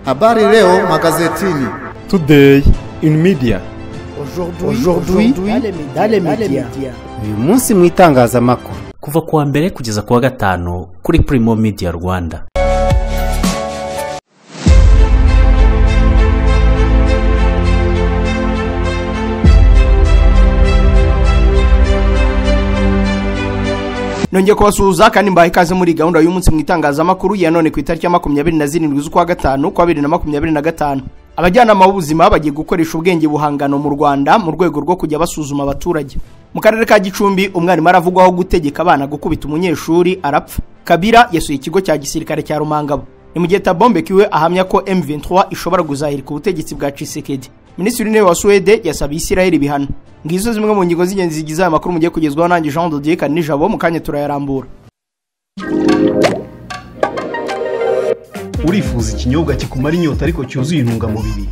Habari leo magazetini. Today in media. Aujourd'hui dans les médias. Uyu munsi mu itangazamakuru. Kuva kuwa mbere kugeza kuwa gatanu kuri Primo Media Rwanda. Nongeye kubasuhuza kandi mbaha ikaze muri gahunda y'umunsi mu itangazamakuru ya none ku itariki ya 27 z'ukwa gatanu kwa 2025. Abajyanama b'ubuzima bagiye gukoresha ubwenge buhangano mu Rwanda mu rwego rwo kujya basuzuma abaturage. Mu karere ka Gicumbi umwarimu aravugwaho gutegeka abana gukubita umunyeshuri arapfa. Kabila yasuye ikigo cya gisirikare cya Rumangabo. Ni mu gihe Thabo Mbeki we ahamya ko M23 ishobora kuzahirika ubutegetsi bwa Tshisekedi. Minisitiri w'Intebe wa Suwede yasabye Isiraheli ibihano. Ngizo zimwe mu ngingo z'ingenzi zigize aya makuru mugiye kugezwaho nanjye Jean de Dieu Kanijabo mu kanya turayarambura. Urifuza ikinyobwa kikumara inyota ariko cyuzuye intungamubiri?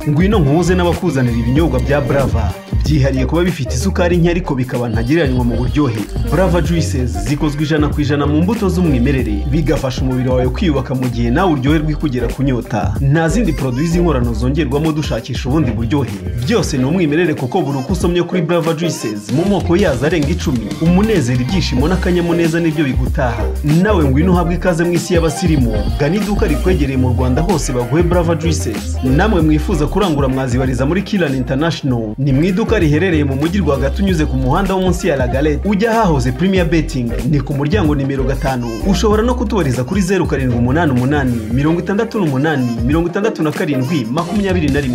Ngwino nkuze n'abakuzanira ibinyobwa bya Brava byihariye kuba bifite isukari nke ariko bikaba ntagereranywa mu buryohe. Brava Juices zikozwe 100% mu mbuto z'umwimerere, bigafasha umubiri wawe kwiyubaka mu gihe nawe uryoherwa ikugera kunyota. Nta zindi produits z'inkorano zongerwamo dushakisha ubundi buryohe, byose ni umwimerere kuko buri uko usomye kuri Brava Juices mu moko yazo arenga 10, umunezero, ibyishimo n'akanyamuneza nibyo bigutaha. Nawe ngwino uhabwe ikaze mu isi y'abasirimu, gana iduka rikwegereye mu Rwanda hose baguhe Brava Juices. Namwe mwifuza kurangura mwazibariza muri Kilan International, ni mu iduka riherereye mu mujyi rwagati unyuze ku muhanda wo munsi ya La Galette ujya hahoze Premier Betting, ni ku muryango nimero 5. Ushobora no kutubariza kuri 0788 68 67 21.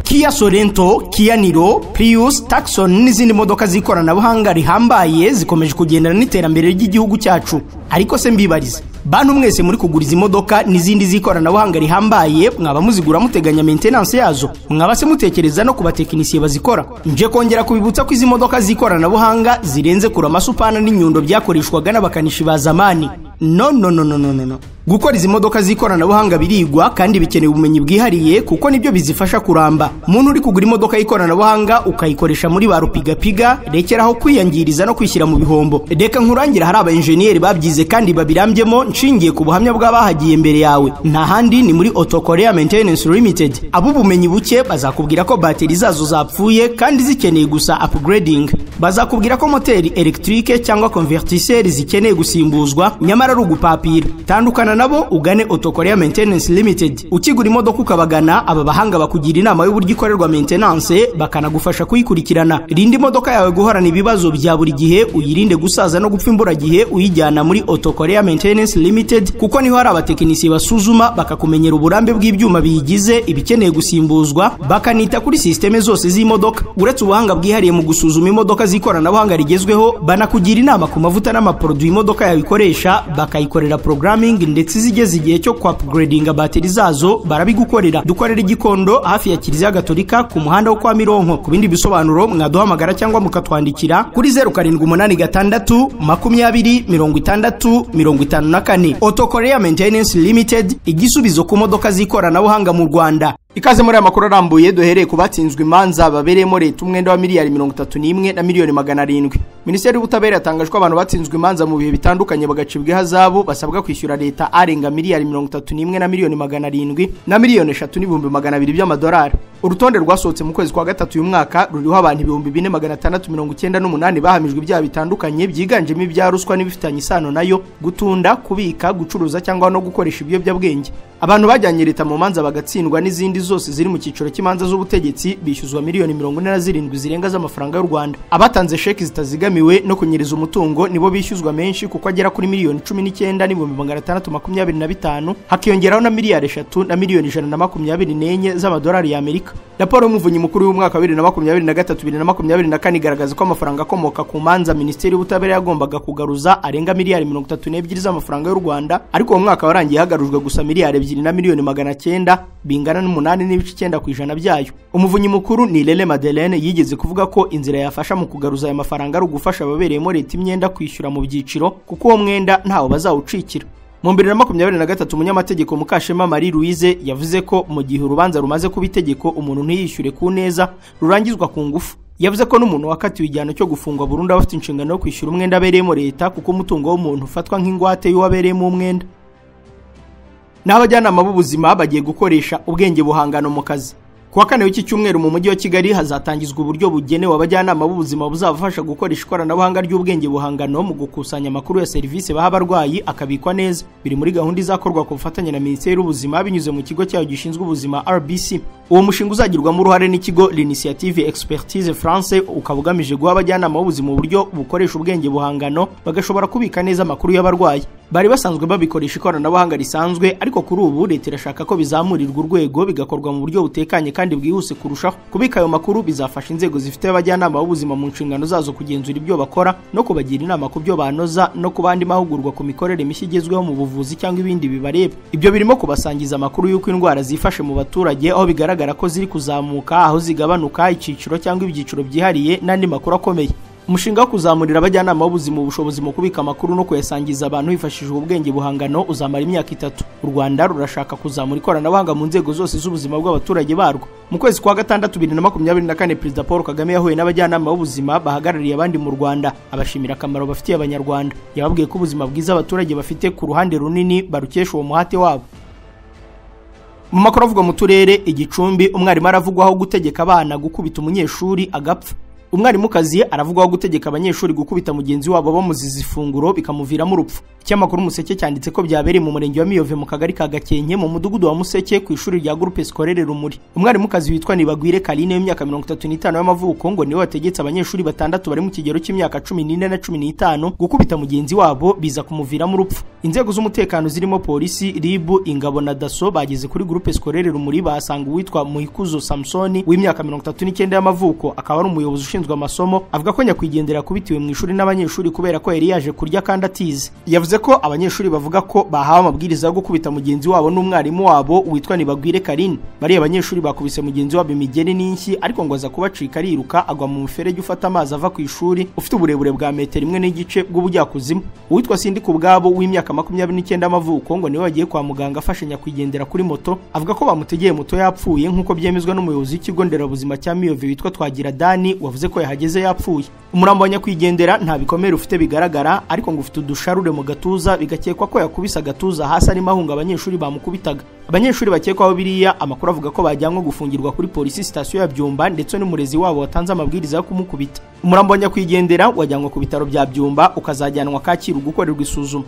Kia Sorento, Kia Niro, Prius, Tucson n'izindi modoka z'ikoranabuhanga rihambaye zikomeje kugendana n'iterambere ry'igihugu cyacu. Ariko se mbibarize, bantu mwese muri kugura izi modoka n'izindi z'ikoranabuhanga rihambaye, mwaba muzigura muteganya maintenance yazo? Mwaba se mutekereza no kubatekinisiye bazikora? Nje kongera kubibutsa ko izi modoka z'ikoranabuhanga zirenze kure amasupana n'inyundo byakoreshwaga n'abakanishi ba zamani. No no no no no no. Gukora izi modoka z'ikoranabuhanga birigwa kandi bikeneye ubumenyi bwihariye kuko nibyo bizifasha kuramba. Umuntu uri kugura imodoka y'ikoranabuhanga ukayikoresha muri ba rupigapiga, rekeraho kwiyangiriza no kwishyira mu bihombo. Reka nkurangira hari aba engineer babyize kandi babirambyemo, nshingiye ku buhamya bw'abahagiye imbere yawe. Nta handi ni muri Auto Korea Maintenance Limited. Abo ubumenyi buke bazakubwira ko bateri zazo zapfuye kandi zikeneye gusa upgrading. Bazakubwira ko moteri electrique cyangwa convertisseur zikeneye gusimbuzwa, nyamara ari ugupapira. Tandukana nabo ugane Auto Korea Maintenance Limited. Ukigura imodoka ukabagana, aba bahanga bakugira inama y'uburyo ikorerwa maintenance, bakanagufasha kuyikurikirana. Rinda imodoka yawe guhorana ibibazo bya buri gihe, uyirinde gusaza no gupfa imburagihe uyijyana muri Auto Korea Maintenance Limited, kuko niho hari abatekinisiye basuzuma bakakumenyera uburambe bw'ibyuma biyigize, ibikeneye gusimbuzwa, bakanita kuri systeme zose z'imodoka. Uretse ubuhanga bwihariye mu gusuzuma imodoka z'ikoranabuhanga rigezweho, banakugira inama ku mavuta n'amaproduit imodoka yawe ikoresha, bakayikorera programming ndetse zigeze igihe cyo ku upgradinga bateri zazo barabigukorera. Dukorera Igikondo hafi ya Kiliziya Gatolika ku muhanda wo kwa Mironko. Ku bindi bisobanuro mwaduhamagara cyangwa mukatwandikira kuri 0786 20 60 54. Auto Korea Maintenance Limited, igisubizo ku modoka z'ikoranabuhanga mu Rwanda. Ikaze muri amakuru arambuye duhereye ku batsinzwe imanza babereyemo leta umwenda wa miliyari 31 na miliyoni 700. Minisiteri y'Ubutabera yatangaje ko abantu batsinzwe imanza mu bihe bitandukanye bagacibwa ihazabu basabwa kwishyura leta arenga miliyari 31 na miliyoni 700 na miliyoni 3.200 by'amadolari. Urutonde rwasohotse mu kwezi kwa gatatu uyu mwaka ruriho abantu 4698 bahamijwe ibyaha bitandukanye byiganjemo ibya ruswa n'ibifitanye isano nayo, gutunda, kubika, gucuruza cyangwa no gukoresha ibiyobyabwenge. Abantu bajyanye leta mu manza bagatsindwa n'izindi zose ziri mu cyiciro cy'imanza z'ubutegetsi bishyuzwa miliyoni 47 zirenga z'amafaranga y'u Rwanda. Abatanze sheki zitazigamiwe no kunyereza umutungo nibo bishyuzwa menshi kuko agera kuri miliyoni 19,625, hakiyongeraho na miliyari 3 na miliyoni 124 z'amadolari y'Amerika. Raporo y'umuvunyi mukuru w'umwaka wa 2023 2024 igaragaza ko amafaranga akomoka ku manza Minisiteri y'Ubutabera yagombaga kugaruza arenga miliyari 32 z'amafaranga y'u Rwanda, ariko uwo mwaka warangiye hagarujwe gusa miliyari 2 na miliyoni 900 bingana n'8.9% byayo. Umuvunyi mukuru ni Lele Madeleine yigeze kuvuga ko inzira yafasha mu kugaruza aya mafaranga ari ugufasha ababereyemo leta imyenda kwishyura mu byiciro kuko uwo mwenda ntawo bazawucikira. Mu 2023 umunyamategeko Mukashema Marie Louise yavuze ko mu gihe urubanza rumaze kuba itegeko umuntu ntiyishyure ku neza rurangizwa ku ngufu. Yavuze ko n'umuntu wakatiwe igihano cyo gufungwa burundu aba afite inshingano yo kwishyura umwenda abereyemo leta kuko umutungo w'umuntu ufatwa nk'ingwate y'uwabereyemo umwenda. N'abajyanama b'ubuzima bagiye gukoresha ubwenge buhangano mu kazi. Kuwa kane w'iki cyumweru mu mujyi wa Kigali hazatangizwa uburyo bugenewe abajyanama b'ubuzima buzabafasha gukoresha ikoranabuhanga ry'ubwenge buhangano mu gukusanya amakuru ya serivisi baha abarwayi akabikwa neza. Biri muri gahunda izakorwa ku bufatanye na Minisiteri y'Ubuzima binyuze mu kigo cyayo gishinzwe ubuzima RBC. Uwo mushinga uzagirwamo uruhare n'ikigo L'Initiative Expertise France, ukaba ugamije guha abajyanama b'ubuzima uburyo bukoresha ubwenge buhangano bagashobora kubika neza amakuru y'abarwayi. Bari basanzwe babikoresha ikoranabuhanga risanzwe, ariko kuri ubu leta irashaka ko bizamurirwa urwego bigakorwa mu buryo butekanye kandi bwihuse kurushaho. Kubika ayo makuru bizafasha inzego zifite abajyanama b'ubuzima mu nshingano zazo kugenzura ibyo bakora no kubagira inama ku byo banoza no ku bandi mahugurwa ku mikorere mishya igezweho mu buvuzi cyangwa ibindi bibareba. Ibyo birimo kubasangiza amakuru y'uko indwara zifashe mu baturage, aho bigaragara ko ziri kuzamuka, aho zigabanuka, icyiciro cyangwa ibyiciro byihariye n'andi makuru akomeye. Umushinga wo kuzamurira abajyanama b'ubuzima ubushobozi mu kubika amakuru no kuyasangiza abantu hifashishijwe ubwenge buhangano uzamara imyaka 3. U Rwanda rurashaka kuzamura ikoranabuhanga mu nzego zose z'ubuzima bw'abaturage barwo. Mu kwezi kwa gatandatu 2024 Perezida Paul Kagame yahuye n'abajyanama b'ubuzima bahagarariye abandi mu Rwanda, abashimira akamaro bafitiye Abanyarwanda. Yababwiye ko ubuzima bwiza abaturage bafite ku ruhande runini barukesha uwo muhate wabo. Mu makuru avugwa mu turere, Igicumbi umwarimu aravugwaho gutegeka abana gukubita umunyeshuri agapfa. Umwarimukazi aravugwaho gutegeka abanyeshuri gukubita mugenzi wabo bamuziza ifunguro bikamuviramo urupfu. Ikinyamakuru Umuseke cyanditse ko byabereye mu murenge wa Miyove mu kagari ka Gakenke mu mudugudu wa Museke ku ishuri rya Groupe Scolaire Rumuri. Umwarimukazi witwa Nibagwire Karine w'imyaka 35 y'amavuko ngo niwe wategetse abanyeshuri batandatu bari mu kigero cy'imyaka 14 na 15 gukubita mugenzi wabo biza kumuviramo urupfu. Inzego z'umutekano zirimo polisi, RIB, ingabo na DASSO bageze kuri Groupe Scolaire Rumuri bahasanga uwitwa Muhikuzo Samsoni w'imyaka 39 y'amavuko, akaba ari umuyobozi ushinzwe amasomo. Avuga ko nyakwigendera kubitiwe mu ishuri n'abanyeshuri kubera ko yari yaje kurya kandi atize. Yavuze ko abanyeshuri bavuga ko bahawe amabwiriza yo gukubita mugenzi wabo n'umwarimu wabo witwa Nibagwire Karine. Bariya abanyeshuri bakubise mugenzi wabo imigeri n'inshyi, ariko ngo aza kubacika ariruka agwa mu muferege ufata amazi ava ku ishuri ufite uburebure bwa metero 1.5 bw'ubujyakuzimu. Uwitwa Sindi Kubwabo w'imyaka 29 y'amavuko ngo niwe wagiye kwa muganga afashe nyakwigendera kuri moto. Avuga ko bamutegeye moto yapfuye nk'uko byemezwa n'umuyobozi w'ikigo nderabuzima cya Miyove witwa Twagira Dani wavuze ko yahageze yapfuye. Umurambo wa nyakwigendera nta bikomere ufite bigaragara, ariko ngo ufite udusharure mu gatuza, bigakekwa ko yakubise agatuza hasi arimo ahunga abanyeshuri bamukubitaga. Abanyeshuri bakekwaho biriya amakuru avuga ko bajyanwe gufungirwa kuri polisi sitasiyo ya Byumba ndetse n'umurezi wabo watanze amabwiriza yo kumukubita. Umurambo wa nyakwigendera wajyanwe ku bitaro bya Byumba ukazajyanwa Kacyiru gukorerwa isuzuma.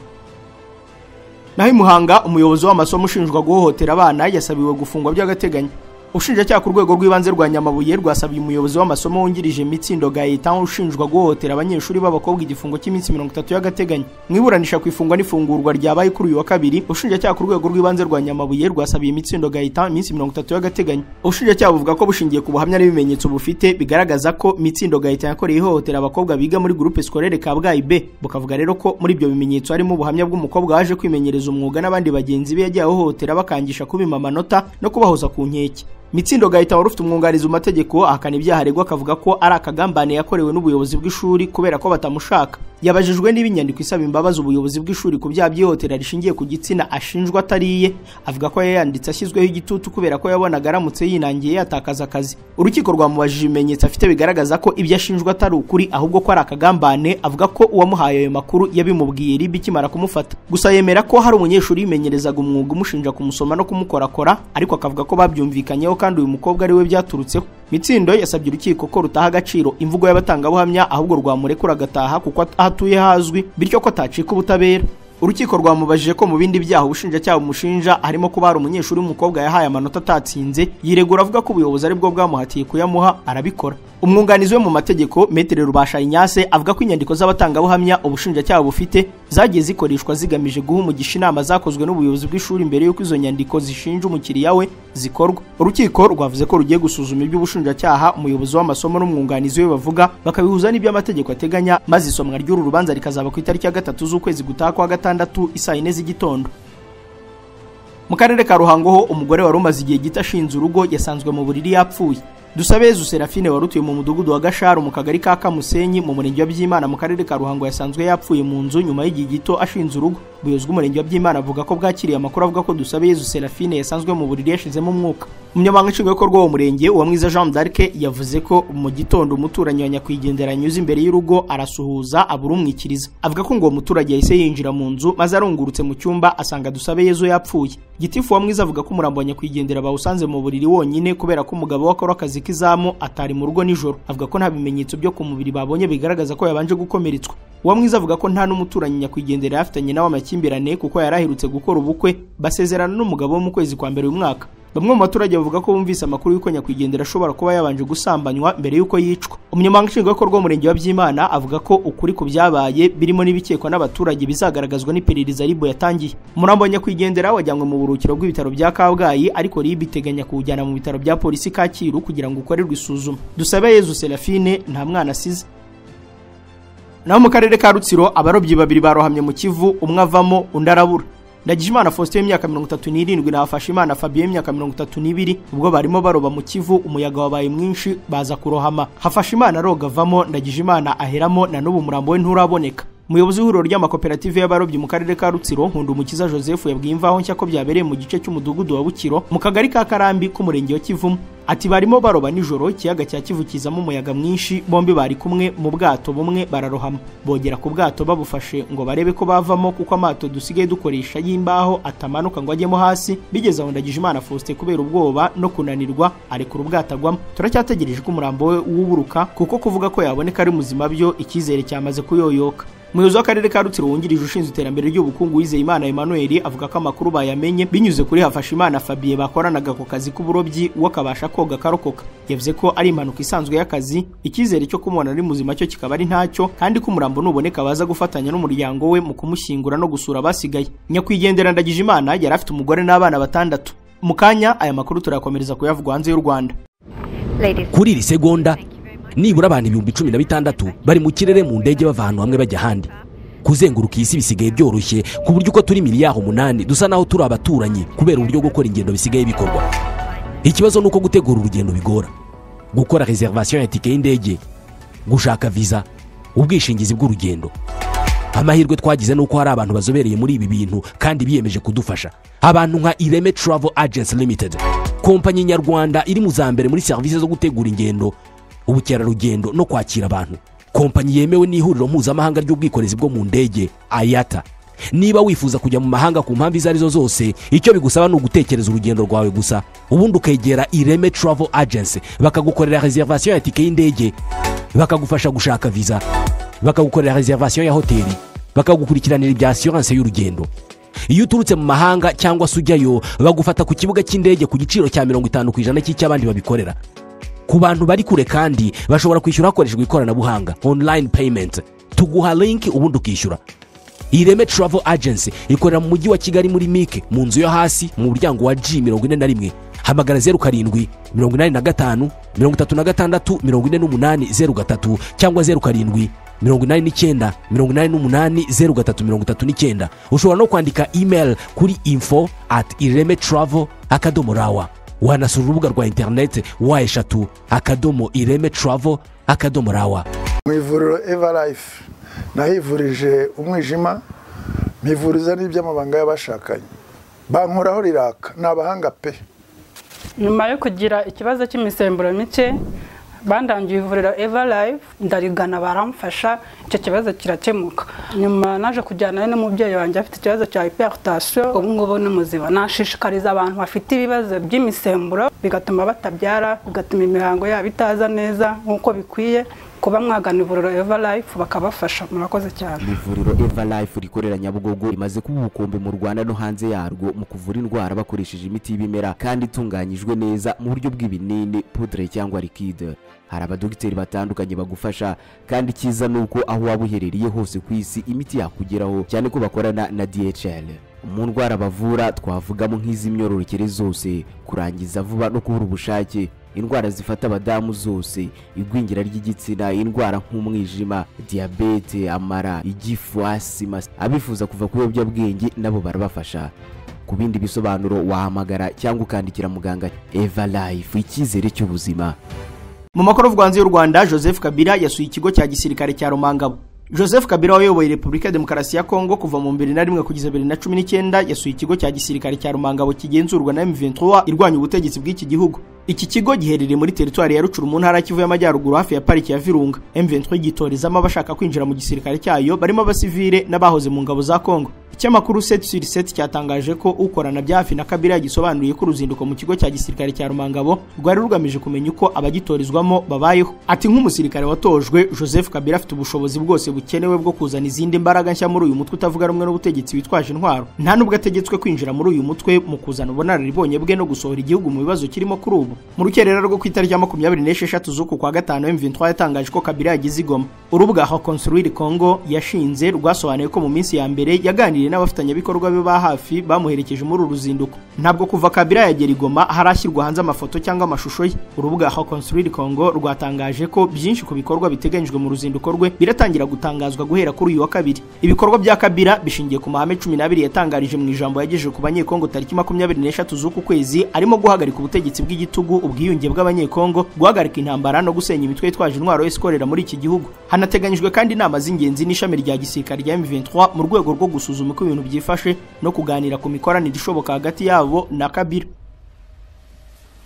Naho i Muhanga umuyobozi w'amasomo ushinjwa guhohotera abana yasabiwe gufungwa by'agateganyo. Ubushinjacyaha ku rwego rw'ibanze rwa Nyamabuye rwasabiye umuyobozi w'amasomo wungirije Mitsindo Gaëtan ushinjwa guhohotera abanyeshuri b'abakobwa igifungo cy'iminsi 30 y'agateganyo. Mu iburanisha ku ifungwa n'ifungurwa ryabaye kuri uyu wa kabiri, ubushinjacyaha ku rwego rw'ibanze rwa Nyamabuye rwasabiye Mitsindo Gaëtan iminsi 30 y'agateganyo. Ubushinjacyaha buvuga ko bushingiye ku buhamya n'ibimenyetso bufite bigaragaza ko Mitsindo Gaëtan yakoreye ihohotera abakobwa biga muri Groupe Scolaire Kabgayi B. Bukavuga rero ko muri ibyo bimenyetso harimo ubuhamya bw'umukobwa waje kwimenyereza umwuga n'abandi bagenzi be yagiye ahohotera bakangisha kubima amanota no kubahoza ku nkeke. Mitsindo Gaëtan wari ufite umwunganizi mu mategeko ahakana ibyaha aregwa, akavuga ko ari akagambane yakorewe n'ubuyobozi bw'ishuri kubera ko batamushaka. Yabajijwe niba inyandiko isaba imbabazi ubuyobozi bw'ishuri ku byaha by'ihohotera rishingiye ku gitsina ashinjwa atariye, avuga ko yayanditse ashyizweho igitutu kubera ko yabonaga aramutse yinangiye yatakaza akazi. Urukiko rwamubajije ibimenyetso afite bigaragaza ko ibyo ashinjwa atari ukuri ahubwo ko ari akagambane, avuga ko uwamuhaye ayo makuru yabimubwiye RIB ikimara kumufata. Gusa yemera ko hari umunyeshuri yimenyerezaga umwuga umushinja kumusoma no kumukorakora, ariko akavuga ko babyumvikanyeho kandi uyu mukobwa ari we byaturutseho. Mitsindo yasabye urukiko ko rutaha agaciro imvugo y'abatangabuhamya ahubwo rwamurekura agataha kuko ahatuye hazwi, bityo ko atacika ubutabera. Urukiko rwamubajije ko mu bindi byaha ubushinjacyaha bumushinja harimo kuba hari umunyeshuri w'umukobwa yahaye amanota atatsinze, yiregura avuga ko ubuyobozi aribwo bwamuhatiye kuyamuha arabikora. Umwunganizi we mu mategeko Maître Rubasha Ignace avuga ko inyandiko z'abatangabuhamya ubushinjacyaha bufite zagiye zikoreshwa zigamije guha umugisha inama zakozwe n'ubuyobozi bw'ishuri mbere y'uko izo nyandiko zishinja umukiriya we zikorwa. Urukiko rwavuze ko rugiye gusuzuma iby'ubushinjacyaha umuyobozi w'amasomo n'umwunganizi we bavuga, bakabihuza n'ibyo amategeko ateganya, maze isomwa ry'uru rubanza rikazaba ku itariki ya 3 z'ukwezi gutaha kwa gatandatu isaa 4 z'igitondo. Mu karere ka Ruhango ho umugore wari umaze igihe gito ashinze urugo yasanzwe mu buriri yapfuye. Dusabezu Serafine wari utuye mu mudugudu wa Gasharu mu kagari ka Kamusenyi mu murenge wa Byimana mu karere ka Ruhango yasanzwe yapfuye mu nzu nyuma y'igihe gito ashinze urugo. Ubuyobozi bw'umurenge wa Byimana avuga ko bwakiriye amakuru avuga ko Dusabezu Serafine yasanzwe mu buriri yashizemo umwuka. Umunyamabanga nshingwabikorwa w'uwo murenge Uwamwiza Jean d'Arc yavuze ko mu gitondo umuturanyi wa nyakwigendera anyuze imbere y'urugo arasuhuza abura umwikiriza. Avuga ko ngo uwo muturage yahise yinjira mu nzu maze arungurutse mu cyumba asanga Dusabeyezu yapfuye. Gitifu wa Mwiza avuga ko umurambo wa nyakwigendera bawusanze mu buriri wonyine kubera ko umugabo we akora akazi k'izamu atari mu rugo nijoro. Avuga ko nta bimenyetso byo ku mubiri babonye bigaragaza ko yabanje gukomeretswa. Uwamwiza avuga ko nta n'umuturanyi nyakwigendera yafitanye nawe amakimbirane kuko yari aherutse gukora ubukwe basezerana n'umugabo we mu kwezi kwa mbere uyu mwaka. Bamwe mu baturage bavuga ko bumvise amakuru y'uko nyakwigendera ashobora kuba yabanje gusambanywa mbere y'uko yicwa. Umunyamabanga nshingwabikorwa w'umurenge wa Byimana avuga ko ukuri ku byabaye birimo n'ibikekwa n'abaturage bizagaragazwa n'iperereza RIB yatangiye. Umurambo wa nyakwigendera wajyanywe mu buruhukiro bw'ibitaro bya Kabgayi, ariko RIB iteganya kuwujyana mu bitaro bya polisi Kacyiru kugira ngo ukorerwe isuzuma. Dusabeyezu Serafine nta mwana asize. Naho mu karere ka Rutsiro abarobyi babiri barohamye mu Kivu, umwe avamo undi arabura. Ndagijimana Faustin w'imyaka 37 na Hafashimana Fabien w'imyaka 32 ubwo barimo baroba mu Kivu umuyaga wabaye mwinshi baza kurohama. Hafashimana aroga avamo, Ndagijimana aheramo, na n'ubu umurambo we nturaboneka. Umuyobozi w'ihuriro ry'amakoperative y'abarobyi mu karere ka Rutsiro, Nkundumukiza Joseph, yabwiye Imvaho Nshya ko byabereye mu gice cy'umudugudu wa Bukiro mu kagari ka Karambi k'umurenge wa Kivumu. Ati barimo baroba nijoro, ikiyaga cya Kivu kizamo umuyaga mwinshi, bombi bari kumwe mu bwato bumwe bararohama. Bogera ku bwato babufashe ngo barebe ko bavamo kuko amato dusigaye dukoresha y'imbaho atamanuka ngo ajyemo hasi. Bigeze aho Ndagijimana Faustin kubera ubwoba no kunanirwa arekura ubwato agwamo. Turacyategereje ko umurambo we wuburuka kuko kuvuga ko yaboneka ari muzima byo icyizere cyamaze kuyoyoka. Umuyobozi w'akarere ka Rutsiro wungirije ushinzwe iterambere ry'ubukungu Uwizeyimana Emmanuel avuga ko amakuru bayamenye binyuze kuri Hafashimana Fabien bakoranaga ku kazi k'uburobyi, we akabasha koga akarokoka. Yavuze ko ari impanuka isanzwe y'akazi, icyizere cyo kumubona ari muzima cyo kikaba ari ntacyo, kandi ko umurambo nuboneka baza gufatanya n'umuryango we mu kumushyingura no gusura abasigaye. Nyakwigendera Ndagijimana yari afite umugore n'abana 6. Mu kanya aya makuru turakomereza kuyavugwa hanze y'u Rwanda. Kuri iri segonda nibura abantu 16,000 bari mu kirere mu ndege bava ahantu hamwe bajya ahandi. Kuzenguruka isi bisigaye byoroshye ku buryo uko turi miliyari 8 dusa naho turi abaturanyi kubera uburyo gukora ingendo bisigaye bikorwa. Ikibazo nuko gutegura urugendo bigora, gukora reservation ya tike y'indege, gushaka visa, ubwishingizi bw'urugendo. Amahirwe twagize nuko hari abantu bazobereye muri ibi bintu kandi biyemeje kudufasha. Abantu nka Ireme Travel Agency Limited, kompanyi nyarwanda iri mu za mbere muri serivisi zo gutegura ingendo, ubukerarugendo no kwakira abantu. Kompanyi yemewe n'ihuriro mpuzamahanga ry'ubwikorezi bwo mu ndege IATA. Niba wifuza kujya mu mahanga ku mpamvu izo arizo zose, icyo bigusaba ni ugutekereza urugendo rwawe gusa, ubundi ukegera Ireme Travel Agency bakagukorera reservation ya tike y'indege, bakagufasha gushaka visa, bakagukorera reservation ya hoteli, bakagukurikiranira ibya assurance y'urugendo. Iyo uturutse mu mahanga cyangwa se ujyayo, bagufata ku kibuga cy'indege ku giciro cya 50% cy'icy'abandi babikorera. Ku bantu bari kure kandi bashobora kwishyura hakoreshejwe ikoranabuhanga online payment. Tuguha link ubundi ukishyura. Ireme Travel Agency ikorera mu mujyi wa Kigali muri Mike mu nzu yo hasi mu muryango wa G41. Hamagara 07 85 36 48 03 cyangwa 07 89 88 03 39. Ushobora no kwandika email kuri info@iremetravel.rawa. Wanasura urubuga rwa internet w3.iremetravel.rawa. Mu ivuriro Everlife nahivurije umwijima, mpivuriza n'iby'amabanga y'abashakanye, bankoraho riraka, ni abahanga pe. Nyuma yo kugira ikibazo cy'imisemburo mike, bandangiye ivuriro Everlife, ndarigana baramfasha, icyo kibazo kirakemuka. Nyuma naje kujyana n'umubyeyi wanjye afite ikibazo cya hypertension, ubu ngubu ni muzima. Nashishikariza abantu bafite ibibazo by'imisemburo bigatuma batabyara, bigatuma imihango yabo itaza neza nk'uko bikwiye, kuba mwagana ivuriro Everlife bakabafasha. Murakoze cyane. Ivuriro Everlife rikorera Nyabugogo rimaze kuba ubukombe mu Rwanda no hanze yarwo mu kuvura indwara bakoresheje imiti y'ibimera kandi itunganyijwe neza mu buryo bw'ibinini, poudre cyangwa liquide. Hari abadogiteri batandukanye bagufasha, kandi icyiza nuko aho waba uherereye hose ku isi imiti yakugeraho, cyane ko bakorana na DHL. Mu ndwara bavura twavugamo nk'iz'imyororokere zose, kurangiza vuba no kubura ubushake, indwara zifata abadamu zose, igwingira ry'igitsina, indwara nk'umwijima, diyabete, amara, igifu, asima. Abifuza kuva ku biyobyabwenge nabo barabafasha. Ku bindi bisobanuro wahamagara cyangwa ukandikira muganga. Everlife, icyizere cy'ubuzima. Mu makuru avugwa y'u Rwanda, Joseph Kabila yasuye ikigo cya gisirikare cya Rumangabo. Joseph Kabila wayoboye Repubulika ya Demokarasi ya Kongo kuva mu 2001 kugeza 2019 yasuye ikigo cya gisirikare cya Rumangabo kigenzurwa na M23 irwanya ubutegetsi bw'iki gihugu. Iki kigo giherereye muri teritwari ya Rucuru mu ntara ya Kivu y'Amajyaruguru hafi ya pariki ya Virunga. M23 gitorezamo abashaka kwinjira mu gisirikare cyayo barimo abasivile n'abahoze mu ngabo za Kongo. Ikinyamakuru 7/7 cyatangaje ko ukorana bya hafi na Kabila yagisobanuriye ko uruzinduko mu kigo cya gisirikare cya Rumangabo rwari rugamije kumenya uko abagitorizwamo babayeho. Ati nk'umusirikare watojwe, Joseph Kabila afite ubushobozi bwose bukenewe bwo kuzana izindi mbaraga nshya muri uyu mutwe utavuga rumwe n'ubutegetsi witwaje intwaro. Nta nubwo ategetswe kwinjira muri uyu mutwe mu kuzana ubunararibonye bwe no gusohora igihugu mu bibazo kirimo kuri ubu. Mu rukerera rwo ku itariki ya 26 z'uku kwa gatanu, M23 yatangaje ko Kabila yagize i Goma. Urubuga Reconstruire Congo yashinze rwasobanuye ko mu minsi ya mbere yaganiriye n'abafatanyabikorwa be ba hafi bamuherekeje muri uru ruzinduko. Ntabwo kuva Kabila yagera i Goma harashyirwa hanze amafoto cyangwa amashusho ye. Urubuga Reconstruire Congo rwatangaje ko byinshi ku bikorwa biteganyijwe mu ruzinduko rwe biratangira gutangazwa guhera kuri uyu wa kabiri. Ibikorwa bya Kabila bishingiye ku mahame 12 yatangarije mu ijambo yagejeje ku Banyekongo tariki 23 z'uku kwezi, arimo guhagarika ubutegetsi bw'igitugu, ubwiyunge bw'Abanyekongo, guhagarika intambara no gusenya imitwe yitwaje intwaro yose ikorera muri iki gihugu. Hanateganyijwe kandi inama z'ingenzi n'ishami rya gisirikare rya M23 mu rwego rwo gusuzuma uko ibintu byifashe no kuganira ku mikoranire ishoboka hagati yabo na Kabila.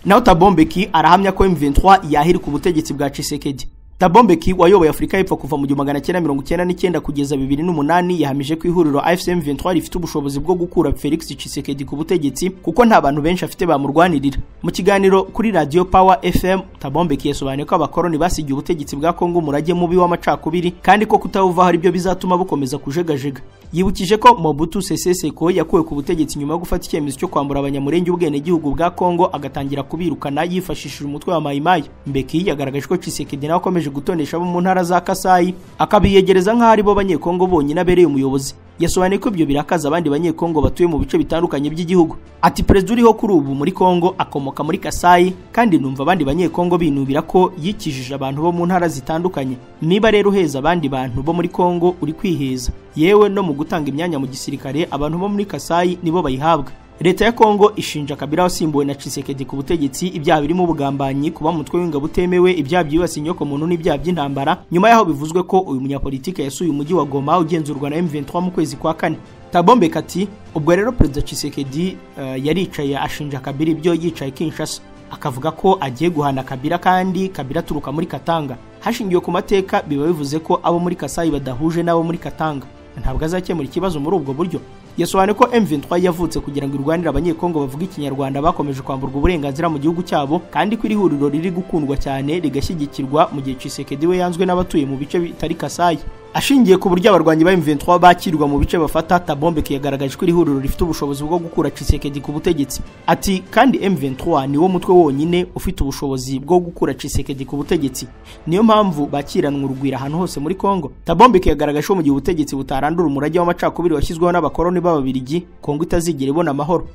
Naho Thabo Mbeki arahamya ko M23 yahirika ubutegetsi bwa Tshisekedi. Thabo Mbeki wayoboye Afurika y'Epfo kuva mu 1999 kugeza 2008 yahamije ko ihuriro AFC M23 rifite ubushobozi bwo gukura Felix Tshisekedi ku butegetsi kuko nta bantu benshi afite bamurwanirira. Mu kiganiro kuri Radio Power FM, Thabo Mbeki yasobanuye ko abakoroni basigiye ubutegetsi bwa Kongo umurage mubi w'amacakubiri kandi ko kutawuvaho ari byo bizatuma bukomeza kujegajega. Yibukije ko Mobutu Sese Seko yakuwe ku butegetsi nyuma yo gufata icyemezo cyo kwambura Abanyamurenge ubwenegihugu bwa Kongo agatangira kubirukana yifashishije umutwe wa Maimai. Mbeki yagaragaje ko Tshisekedi nawe akomeje gutonesha abo mu ntara za Kasai akabiyegereza nk'aho ari bo Banyekongo bonyine abereye umuyobozi. Yasobanuye ko ibyo birakaza abandi Banyekongo batuye mu bice bitandukanye by'igihugu. Ati perezida uriho kuri ubu muri Kongo akomoka muri Kasai kandi numva abandi Banyekongo binubira ko yikijije abantu bo mu ntara zitandukanye. Niba rero uheza abandi bantu bo muri Kongo uri kwiheza. Yewe no mu gutanga imyanya mu gisirikare abantu bo muri Kasai nibo bayihabwa. Leta ya Kongo ishinja Kabila wasimbuwe na Tshisekedi ku butegetsi ibyaha birimo ubugambanyi, kuba umutwe w'ingabo utemewe, ibyaha byibasiye inyoko muntu n'ibyaha by'intambara, nyuma yaho bivuzwe ko uyu munyapolitike yasuye umujyi wa Goma ugenzurwa na M23 mu kwezi kwa kane. Thabo Mbeki ati ubwo rero Perezida Tshisekedi yaricaye ashinja Kabila ibyo yicaye Kinshasa, akavuga ko agiye guhana Kabila kandi Kabila aturuka muri Katanga. Hashingiwe ku mateka biba bivuze ko abo muri Kasai badahuje n'abo muri Katanga. Ntabwo azakemura ikibazo muri ubwo buryo. Yasobanuye ko M23 yavutse kugira ngo irwanire Abanyekongo bavuga Ikinyarwanda bakomeje kwamburwa uburenganzira mu gihugu cyabo, kandi ko iri huriro riri gukundwa cyane rigashyigikirwa mu gihe Tshisekedi we yanzwe n'abatuye mu bice bitari Kasai. Ashingiye ku buryo abarwanyi ba M23 bakirwa mu bice bafata, Thabo Mbeki yagaragaje ko iri huriro rifite ubushobozi bwo gukura Tshisekedi ku butegetsi. Ati kandi M23 niwo mutwe wonyine ufite ubushobozi bwo gukura Tshisekedi ku butegetsi, niyo mpamvu bakiranwa urugwiro ahantu hose muri Kongo. Thabo Mbeki yagaragaje ko mu gihe ubutegetsi butarandura umurage w'amacakubiri washyizweho n'abakoroni b'Ababiligi, Kongo itazigera ibona amahoro.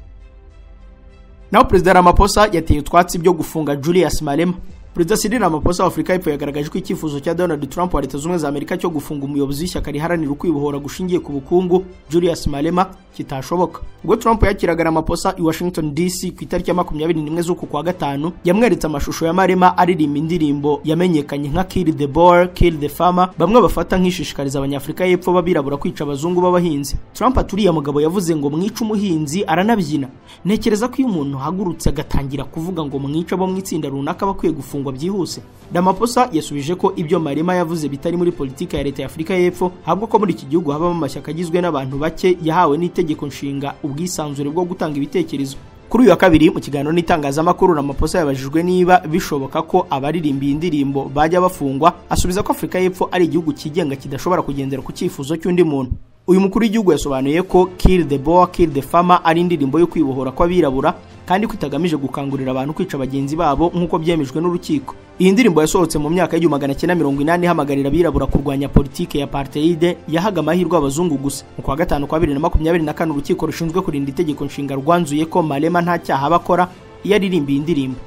Naho Perezida Ramaphosa yateye utwatsi byo gufunga Julius Malema. Perezida Cyril Ramaphosa wa Afurika y'Epfo yagaragaje ko icyifuzo cya Donald Trump wa Leta Zunze Ubumwe za Amerika cyo gufunga umuyobozi w'ishyaka riharanira ukwibohora gushingiye ku bukungu Julius Malema kitashoboka. Ubwo Trump yakiraga Ramaphosa i Washington DC ku itariki ya 21 z'uku kwa gatanu, yamweretse amashusho ya Malema aririmba indirimbo yamenyekanye nka Kill the Boer, Kill the Farmer, bamwe bafata nk'ishishikariza Abanyafurika y'Epfo b'abirabura kwica abazungu b'abahinzi. Trump aturiye mugabo yavuze ngo mwice umuhinzi aranabyina. Ntekereza ko iyo umuntu ahagurutse agatangira kuvuga ngo mwice abo mu itsinda runaka bakwiye gufungwa byihuse. Ramaphosa yasubije ko ibyo Malema yavuze bitari muri politiki ya leta ya Afurika y'Epfo, ahubwo ko muri iki gihugu habamo amashyaka agizwe n'abantu bake yahawe n'itegeko nshinga ubwisanzure bwo gutanga ibitekerezo. Kuri uyu wa kabiri mu kiganiro n'itangazamakuru, Ramaphosa yabajijwe niba bishoboka ko abaririmba iyi ndirimbo bajya bafungwa, asubiza ko Afurika y'Epfo ari igihugu cyigenga kidashobora kugendera ku cyifuzo cy'undi muntu. Uyu mukuru w'igihugu yasobanuye ko Kill the Boer, Kill the Farmer ari indirimbo yo kwibohora kw'abirabura kandi ko itagamije gukangurira abantu kwica bagenzi babo nk'uko byemejwe n'urukiko. Iyi ndirimbo yasohotse mu myaka y'1980 ihamagarira abirabura kurwanya politike ya apartheid yahaga amahirwe abazungu gusa. Mu kwa gatanu kwa 2024 urukiko rushinzwe kurinda itegeko nshinga rwanzuye ko Malema nta cyaha aba akora iyo aririmba iyi ndirimbo.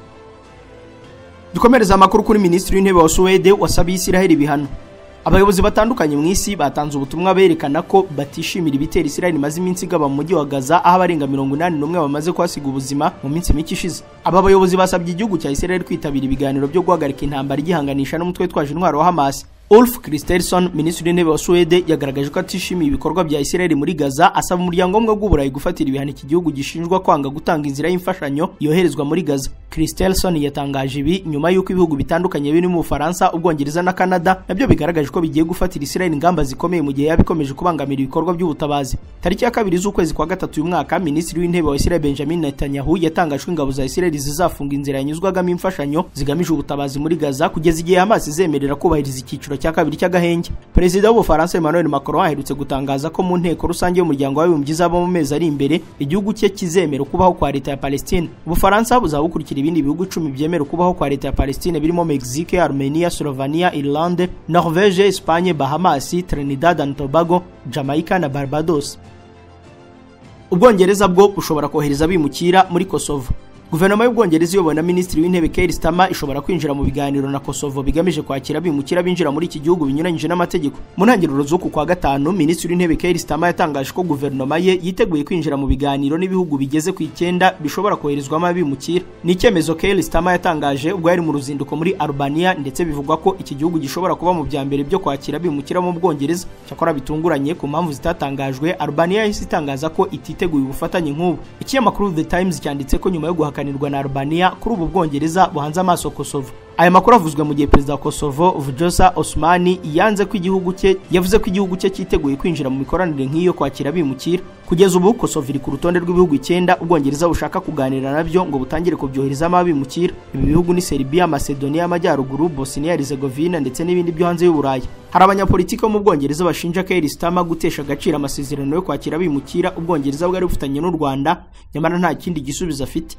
Dukomereza amakuru kuri Minisitiri w'Intebe wa Suwede wasabiye Isiraheli ibihano. Abayobozi batandukanye mu isi batanze ubutumwa berekana ko batishimira ibitero Israel imaze iminsi igaba mu mujyi wa Gaza, aho abarenga 81 bamaze kuhasiga ubuzima mu minsi mike ishize. Aba bayobozi basabye igihugu cya Israel kwitabira ibiganiro byo guhagarika intambara igihanganisha n'umutwe witwaje intwaro wa Hamas. Ulf Kristersson, minisitiri w'intebe wa Suwede, yagaragaje ko atishimiye ibikorwa bya Israel muri Gaza, asaba umuryango w'ubumwe bw'Uburayi gufatira ibihano iki gihugu gishinjwa kwanga gutanga inzira y'imfashanyo yoherezwa muri Gaza. Kristersson yatangaje ibi nyuma y'uko ibihugu bitandukanye birimo Ubufaransa, Ubwongereza na Canada nabyo bigaragaje ko bigiye gufatira Israel ingamba zikomeye mu gihe yabikomeje kubangamira ibikorwa by'ubutabazi. Tariki ya 2 z'ukwezi kwa 3 uyu mwaka, minisitiri w'intebe wa Israel Benjamin Netanyahu yatangaje ko ingabo za Israel zizafunga inzira yanyuzwagamo imfashanyo zigamije ubutabazi muri Gaza kugeza igihe Hamas izemerera kubahiriza icyiciro cya kabiri cy'agahenge. Perezida w'Ubufaransa Emmanuel Macron aherutse gutangaza ko mu nteko rusange y'umuryango w'abibumbye izaba mu mezi ari imbere igihugu cye kizemera kubaho kwa leta ya Palestine. Ubufaransa buzabukurikira ibindi bihugu 10 byemera kubaho kwa leta ya Palestine birimo Mexique, Armenia, Slovenia, Irlande, Norvège, Espagne, Bahamas, Trinidad and Tobago, Jamaica na Barbados. Ubwongereza bwo bushobora kohereza abimukira muri Kosovo. Guverinoma y'Ubwongereza iyobowe na Minisitiri w'Intebe Keir Starmer ishobora kwinjira mu biganiro na Kosovo bigamije kwakira abimukira binjira muri iki gihugu binyuranyije n'amategeko. Mu ntangiriro z'uku kwa gatanu, Minisitiri w'Intebe Keir Starmer yatangaje ko guverinoma ye yiteguye kwinjira mu biganiro n'ibihugu bigeze ku 9 bishobora koherezwamo abimukira. Ni icyemezo Keir Starmer yatangaje ubwo yari mu ruzinduko muri Albania, ndetse bivugwa ko iki gihugu gishobora kuba mu bya mbere byo kwakira abimukira mu Bwongereza. Cyakora bitunguranye ku mpamvu zitatangajwe, Albania yahise itangaza ko ititeguye ubufatanye nk'ubu. Ikinyamakuru The Times cyanditse ko nyuma yo guhakanirwa na Albania, kuri ubu Bwongereza buhanze amaso Kosovo. Aya makuru avuzwe mu gihe Perezida wa Kosovo Vjosa Osmani yanze ko igihugu cye yavuze ko igihugu cye cyiteguye kwinjira mu mikoranire nk'iyo kwakira abimukira. Kugeza ubu Kosovo iri ku rutonde rw'ibihugu 9 Ubwongereza bushaka kuganira nabyo ngo butangire kubyoherezamo abimukira. Ibi bihugu ni Serbia, Macedonia y'Amajyaruguru, Bosnia Herzegovina ndetse n'ibindi byo hanze y'Uburayi. Hari abanyapolitiki bo mu Bwongereza bashinja Keir Starmer gutesha agaciro amasezerano yo kwakira abimukira Ubwongereza bwari bufitanye n'u Rwanda, nyamara nta kindi gisubizo afite.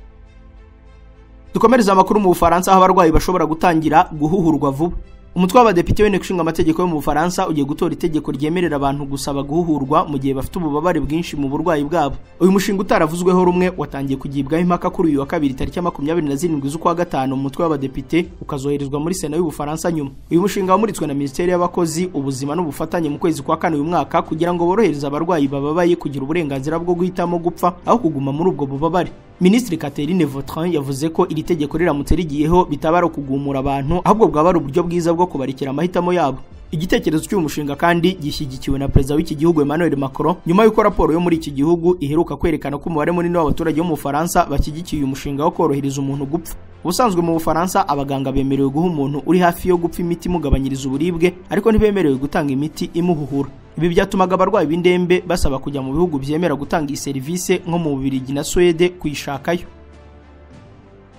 Dukomereza amakuru mu Bufaransa aho abarwayi bashobora gutangira guhuhurwa vuba. Umutwe w'abadepite w'inteko ishinga amategeko yo mu Bufaransa ugiye gutora itegeko ryemerera abantu gusaba guhuhurwa mu gihe bafite ububabare bwinshi mu burwayi bwabo. Uyu mushinga utaravuzweho rumwe watangiye kugibwaho impaka kuri uyu wa kabiri tariki 27 z'ukwa gatanu mu mutwe w'abadepite, ukazoherezwa muri Sena y'Ubufaransa nyuma. Uyu mushinga wamuritswe na Minisiteri y'Abakozi, Ubuzima n'Ubufatanye mu kwezi kwa kane uyu mwaka kugira ngo borohereze abarwayi bababaye kugira uburenganzira bwo guhitamo gupfa aho kuguma muri ubwo bubabare. Minisitiri Catherine Vautrin yavuze ko iri tegeko riramutse rigiyeho bitaba ari ukugumura abantu, ahubwo bwaba ari uburyo bwiza bwo kubarikira amahitamo yabo. Igitekerezo cy'uyu mushinga kandi gishyigikiwe na Perezida w'iki gihugu Emmanuel Macron nyuma y'uko raporo yo muri iki gihugu iheruka kwerekana ko umubare munini w'abaturage bo mu Bufaransa bashyigikiye uyu mushinga wo korohereza umuntu gupfa. Ubusanzwe mu Bufaransa abaganga bemerewe guha umuntu uri hafi yo gupfa imiti imugabanyiriza uburibwe, ariko ntibemerewe gutanga imiti imuhuhura. Ibi byatumaga abarwayi b'indembe basaba kujya mu bihugu byemera gutanga iyi serivisi nko mu Bubiligi na Suwede kuyishakayo.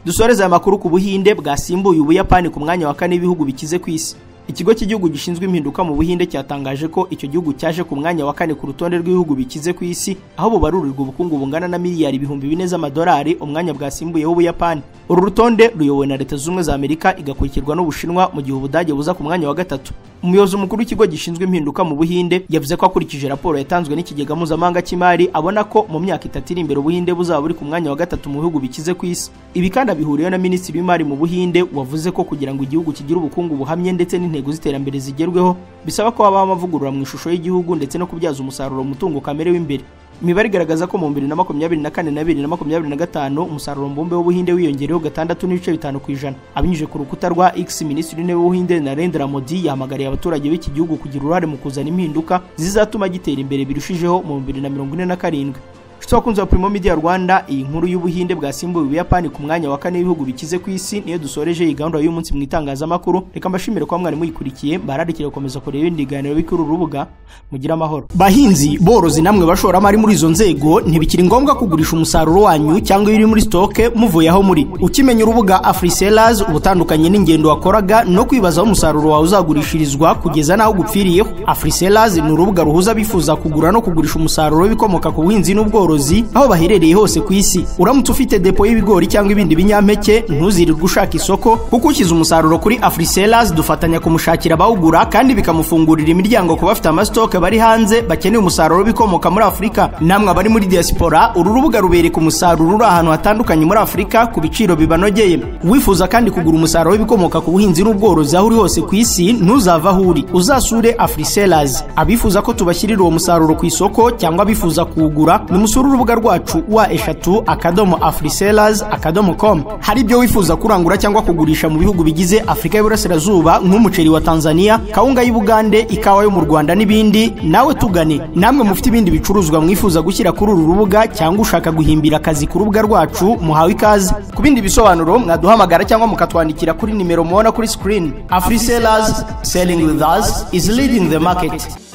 Dusoreze aya makuru ku Buhinde bwasimbuye Ubuyapani ku mwanya wa kane w'ibihugu bikize ku isi. Ikigo cy'igihugu gishinzwe impinduka mu Buhinde cyatangaje ko icyo gihugu cyaje ku mwanya wa kane ku rutonde rw'ibihugu bikize ku isi, aho bubarurirwa ubukungu bungana na miliyari 4000 z'amadolari, umwanya bwasimbuyeho Ubuyapani. Uru rutonde ruyobowe na Leta Zunze Ubumwe za Amerika igakurikirwa n'Ubushinwa, mu gihe Ubudage buza ku mwanya wa gatatu. Umuyobozi mukuru w'ikigo gishinzwe impinduka mu Buhinde yavuze ko akurikije raporo yatanzwe n'ikigega mpuzamahanga cy'imari, abona ko mu myaka 3 iri imbere Ubuhinde buzaba buri ku mwanya wa gatatu mu bihugu bikize ku isi. Ibi kandi abihuriyeho na Minisitiri w'Imari mu Buhinde wavuze ko kugira ngo igihugu kigire ubukungu buhamye ndetse n'intego z'iterambere zigerweho bisaba ko habaho amavugurura mu ishusho y'igihugu ndetse no kubyaza umusaruro umutungo kamere w'imbere. Imibare igaragaza ko mu 2024 na 2025 umusaruro mbumbe w'Ubuhinde wiyongereyeho 6.5%. Abinyujije ku rukuta rwa X, Minisitiri w'Intebe w'Ubuhinde Narendra Modi yahamagariye abaturage b'iki gihugu kugira uruhare mu kuzana impinduka zizatuma gitera imbere birushijeho mu 2047. Nshuti bakunzi ba Primo Media Rwanda, iyi nkuru y'Ubuhinde bwasimbuye Ubuyapani ku mwanya wa kane w'ibihugu bikize ku isi niyo dusoreje iyi gahunda y'uyu munsi mu itangazamakuru. Reka mbashimire kuba mwari muyikurikiye, mbararikire gukomeza kureba ibindi biganiro biri kuri uru rubuga. Mugire amahoro. Bahinzi, borozi namwe bashoramari muri izo nzego, ntibikiri ngombwa kugurisha umusaruro wanyu cyangwa ibiri muri stoke muvuye aho muri. Ukimenya urubuga AfriSellers ubutandukanye n'ingendo wakoraga no kwibaza aho umusaruro wawe uzagurishirizwa kugeza naho gupfiriyeho. AfriSellers ni urubuga ruhuza abifuza kugura no kugurisha umusaruro w'ibikomoka ku buhinzi n'ubworozi aho baherereye hose ku isi. Uramutse ufite depo y'ibigori cyangwa ibindi binyampeke, ntuzirirwe ushaka isoko, kuko ushyize umusaruro kuri AfriSellers dufatanya kumushakira abawugura kandi bikamufungurira imiryango ku bafite amastoke bari hanze bakeneye umusaruro w'ibikomoka muri Afurika. Namwe abari muri diaspora, uru rubuga rubereka umusaruro uri ahantu hatandukanye muri Afurika ku biciro bibanogeye. Wifuza kandi kugura umusaruro w'ibikomoka ku buhinzi n'ubworozi aho uri hose ku isi, ntuzava aho uri, uzasure AfriSellers. Abifuza ko tubashyirira uwo musaruro ku isoko cyangwa abifuza kuwugura, nimusure Musure urubuga rwacu www.afrisellers.com. Hari ibyo wifuza kurangura cyangwa kugurisha mu bihugu bigize Afurika y'Iburasirazuba, nk'umuceri wa Tanzania, kawunga y'Ubugande, ikawa yo mu Rwanda n'ibindi, nawe tugane. Namwe mufite ibindi bicuruzwa mwifuza gushyira kuri uru rubuga cyangwa ushaka guhimbira akazi ku rubuga rwacu, muhawe ikaze. Ku bindi bisobanuro mwaduhamagara cyangwa mukatwandikira kuri nimero mubona kuri screen. Afrisellers, selling with us is leading the market.